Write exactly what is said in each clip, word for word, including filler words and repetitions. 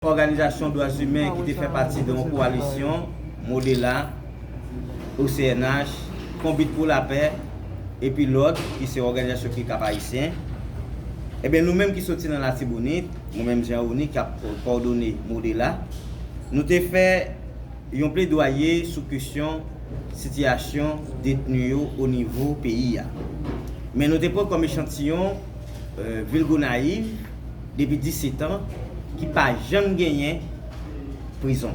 òganizasyon dwa imen ki te fè pati de yon kowalisyon, Modela, O C N H, Konbit pou Lapè, epi lòt, ki se òganizasyon ki Kap Ayisyen. Ebyen, nou menm ki soti nan Latibonit, mwen menm Jean Rony, k ap kòdone Modela, nou te fè yon pledwaye sou kesyon sitiyasyon detni yo o nivo peyi a. Men nou te pran kòm echantiyon, e, vil Gonayiv, depi disèt an, ki pa janm genyen prizon.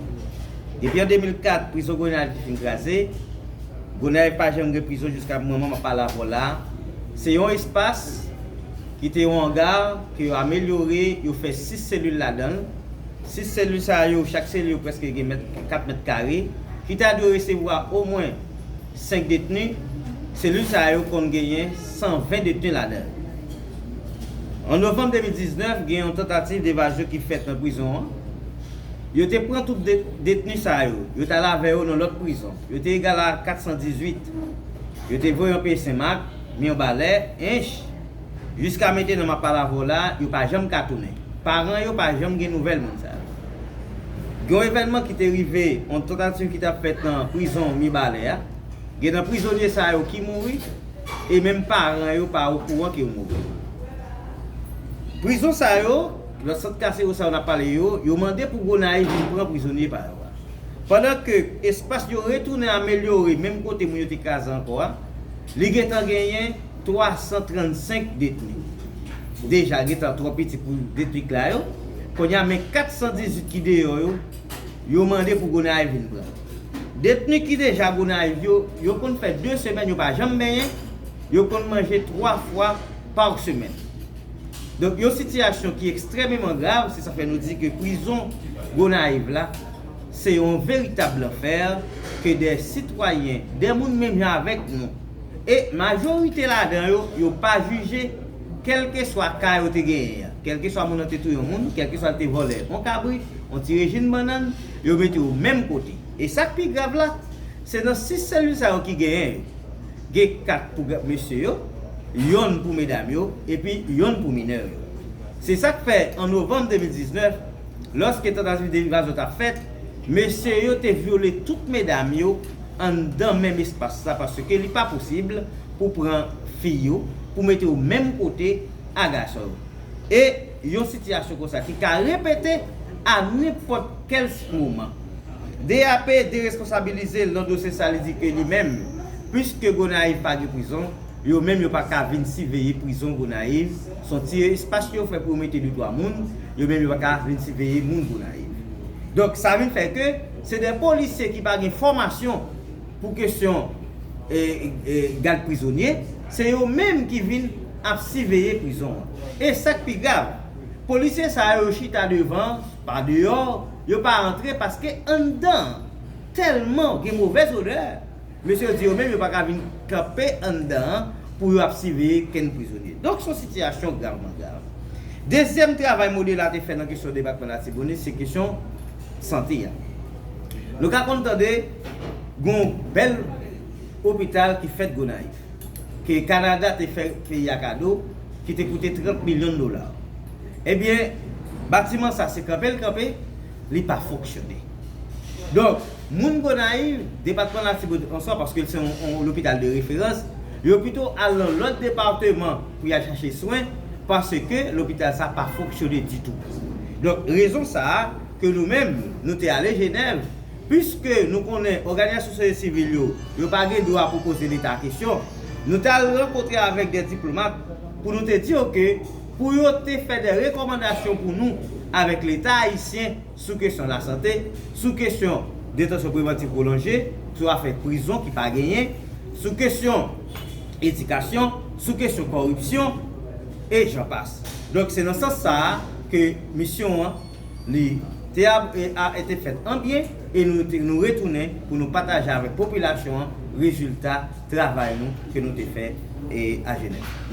Depi an de mil kat, prizon Gonayiv te fin kraze. Gonayiv pa janm gen prizon jiska moman m ap pale avè w la. Se yon espas ki te yon anga ke yo amelyore, yo fè sis selil ladan l. Sis selil sa yo, chak selil yo prèske gen mèt, kat mèt kare, ki ta dwe resevwa omwen senk detni. Selil sa yo konn genyen san ven detni ladan l. An novanm de mil diznèf, gen yon tantativ de evazyon ki fèt nan prizon an. Yo te pran tout de-, detni sa yo, yo t al avè yo nan lòt prizon. Yo te egal a kat san dizuit. Yo te voye yo peye Senmak, Mibalè, Ench. Jiska mentnan m ap pale avè w la, yo pa janm ka tounen. Paran yo pa janm gen nouvèl moun sa yo. Gen yon evènman ki te rive, yon tantativ ki t ap fèt nan prizon Mibalè a. Gen nan prizonye sa yo ki mouri, e menm paran yo pa okouran ke yo mouri. Prizon sa yo, lòt sant kasewo sa yo n ap pale yo, yo mande pou Gonayiv vin pran prizonye pa yo a. Pandan ke espas yo retounen amelyore menm kote moun yo te kraze ankò a, li gentan genyen twa san trannsenk detni. Deja gentan twò piti pou detni k la yo. Kounye a, men kat san dizuit ki deyò yo, yo mande pou Gonayiv vin pran. Detni ki deja Gonayiv yo, yo konn fè de semèn yo pa janm benyen, yo konn manje twa fwa pa semèn. Donk, yon sitiyasyon ki ekstrèmeman grav, se sa fè nou di ke prizon Gonayiv la, se yon veritab lanfè ke de sitwayen, de moun menm jan avèk nou. E majorite ladan yo, yo pa jije, kèlkeswa ka yo te genyen an. Kèlkeswa moun nan te touye yon moun, kèlkeswa l te vòlè yon kabrit, yon ti rejim bannann, yo mete yo menm kote. E sa k pi grav la, se nan sis selil sa yo ki genyen yo. Gen kat pou mesye yo, yonn pou medam yo, epi yonn pou minè yo. Se sa k fè, an novanm de mil diznèf, lòske tantativ de evazyon t ap fèt, mesye yo te vyole tout medam yo anndan menm espas la, paske li pa posib pou pran fi yo, pou mete yo menm kote a gason yo. E yon sitiyasyon konsa ki ka repete a nenpòt kèl moman. D A P deresponsabilize l nan dosye sa, li di ke li menm, piske Gonayiv pa gen prizon, yo menm yo pa ka vin siveye prizon Gonayiv. Se yon ti espas yo fè pou yo mete de twa moun, yo menm yo pa ka vin siveye moun Gonayiv. Donk, sa vin fè ke se de polisye ki pa gen fòmasyon pou kesyon, e, e, gad prizonye, se yo menm ki vin ap siveye prizon an. E sa k pi grav, polisye sa yo chita devan, pa deyò, yo pa antre paske anndan tèlman gen movèz odè, mesye yo di yo menm yo pa ka vin kanpe anndan an pou yo ap siveye kenn prizonye. Donk, se yon sitiyasyon gravman grav. Dezyèm travay Modela te fè nan kesyon depatman Latibonit, se kesyon sante a. Nou ka konn tande gon bèl opital ki fèt Gonayiv, ke Kanada te fè peyi a kado, ki te koute trant milyon dola. Ebyen, batiman sa, se kanpe l kanpe, li pa fonksyone. Donk, moun Gonayiv, depatman Latibonit an swa, paske se yon, yon lopital de referans, yo pito al nan lòt depatman pou y al chache swen, paske lopital sa pa fonksyone ditou. Donk, rezon sa a, ke nou menm, nou te ale Jenèv, piske nou konnen òganizasyon sosyete sivil yo, yo pa gen dwa pou poze Leta kesyon, nou t al rankontre avèk de diplomat pou nou te di yo ke pou yo te fè de rekòmandasyon pou nou avèk Leta ayisyen sou kesyon lasante, sou kesyon detansyon prevantiv pwolonje, sou afè prizon ki pa genyen, sou kesyon edikasyon, sou kesyon kòripsyon, e jan pas. Donk, se nan sans sa a ke misyon an li te ap-, e, a, e te fèt an byen, e nou te, nou retounen pou nou pataje avèk popilasyon an rezilta travay nou ke nou te fè, e, a Jenèv.